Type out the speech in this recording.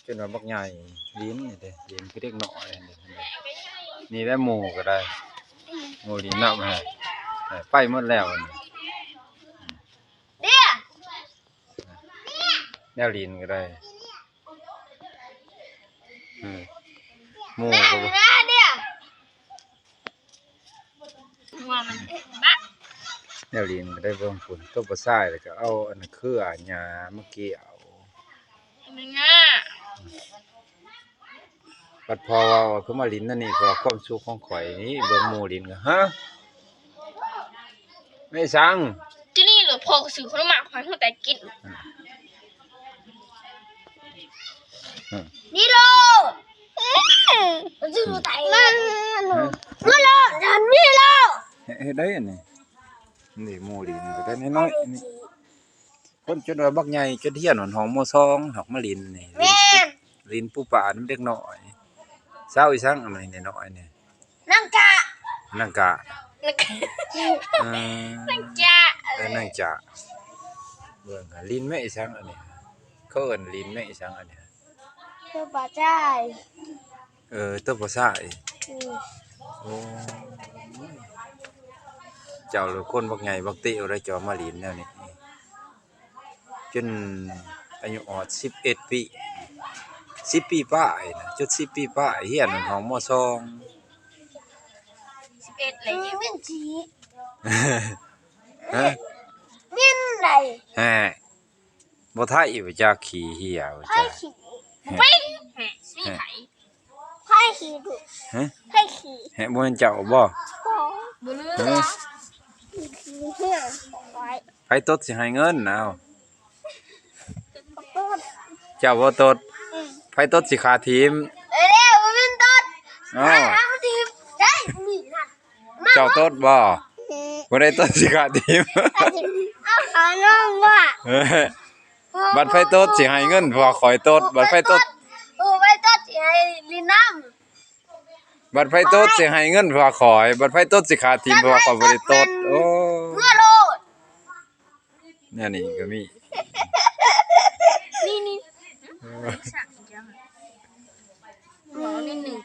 ຈົນວ່າບັກໃຫຍ່ຫຼິ້ນນີ້ເດ້ ຫຼິ້ນຄືເດັກນ້ອຍນີ້ເດ້ ນີ້ແຫຼະໝູ່ກໍໄດ້ ໝູ່ຫຼິ້ນນຳ ໄປໝົດແລ້ວອັນນີ້ ແນວຫຼິ້ນກໍໄດ້ ໝູ່ກໍ ຫົວມັນບັກ ແນວຫຼິ້ນກໍໄດ້ເບິ່ງພຸ້ນ ຕົວປາຊາຍ ແລ້ວກໍເອົາອັນເຄືອຫຍ້າມາກ່ຽວ ມັນງ່າ ບັດພໍ່ເວົ້າຄືມາຫຼິ້ນແນວນີ້ ເພາະວ່າຄວາມສຸກຂອງຂ້ອຍນີ້ ເບິ່ງໝູ່ຫຼິ້ນກໍ ຮະ ແມ່ນຫຍັງ ຈະນີ້ລະ ພໍ່ກໍຊື້ຂະໜົມມາໃຫ້ ຮູ້ແຕ່ກິນ ນີ້ໂລ ມັນຊິໄປ ນີ້ໂລ ນີ້ໂລ ເຮັດ ເຮັດໄດ້ອັນນີ້ ນີ້ໝູ່ຫຼິ້ນກໍໄດ້ນ້ອຍໆ ນີ້ ຄົນຈົນວ່າບັກໃຫຍ່ ຈົນຮຽນຮອດຫ້ອງ ມໍສອງ ຮອກມາຫຼິ້ນນີ້ ແມ່ນ ຫຼິ້ນປູປານຳເດັກນ້ອຍ ສາວອີ່ສັງອັນນີ້ນ້ອຍໆນີ້ ນາງຈະ ນາງກະ ນາງຈະ ເອີ ນາງຈະ ເບິ່ງ ຫຼິ້ນແມ່ອີ່ສັງອັນນີ້ ເຂົາເອີ້ນຫຼິ້ນແມ່ອີ່ສັງອັນນີ້ ຕົວປາຊາຍ ເອີ ຕົວປາຊາຍ ອືມ ໂອ້ ເຈົ້າລະຄົນບັກໃຫຍ່ບັກຕິວ ແລ້ວເຈົ້າມາຫຼິ້ນແນວນີ້ ຈົນອາຍຸຮອດສິບເອັດປີ ສິບປີປາຍນະ ຈົນສິບປີປາຍ ຮຽນຫ້ອງ ມໍສອງ ສິບເອັດແລ້ວ ມີນສີ ຮະ ມີນໃດ ແຮະ ບໍ່ໄທບໍ່ຈັກ ຂີ້ເຫຍບໍ່ຈັກ ໄຜຂີ້ ໄຜ ແຮະ ໄຜ ໄຜຂີ້ດຸ ຮະ ໄຜຂີ້ ແຮະ ບໍ່ແມ່ນເຈົ້າບໍ່? ບໍ່ ບໍ່ເຫຼືອ ຮະ ຂີ້ເຫຍ ໄຜຕົດຊິໃຫ້ເງິນ ເອົາ ຕົດ ເຈົ້າບໍ່ຕົດ ອືມ ໃຜຕົດຊິຂ້າທີມ ເອີ ບໍ່ແມ່ນຕົດ ອ້າວ ຂ້າທີມ ໄດ້ ນີ້ຫັ້ນ ເຈົ້າຕົດບໍ່? ອືມ ບໍ່ໄດ້ຕົດຊິຂ້າທີມ ເອົາຂານ້ອງວ່າ ເອີ ບັດໃຜຕົດຊິໃຫ້ເງິນພວກຂ້ອຍຕົດ ບັດໃຜຕົດ ໂອ້ ໃຜຕົດຊິໃຫ້ຫຼິ້ນນຳ ບັດໃຜຕົດຊິໃຫ້ເງິນພວກຂ້ອຍ ບັດໃຜຕົດຊິຂ້າທີມພວກຂ້ອຍບໍ່ໄດ້ຕົດ ໂອ້ ເມື່ອໂລດ ແນວນີ້ກໍມີ ນີ້ໆ ເອີ ເວົ້ານິດໜຶ່ງ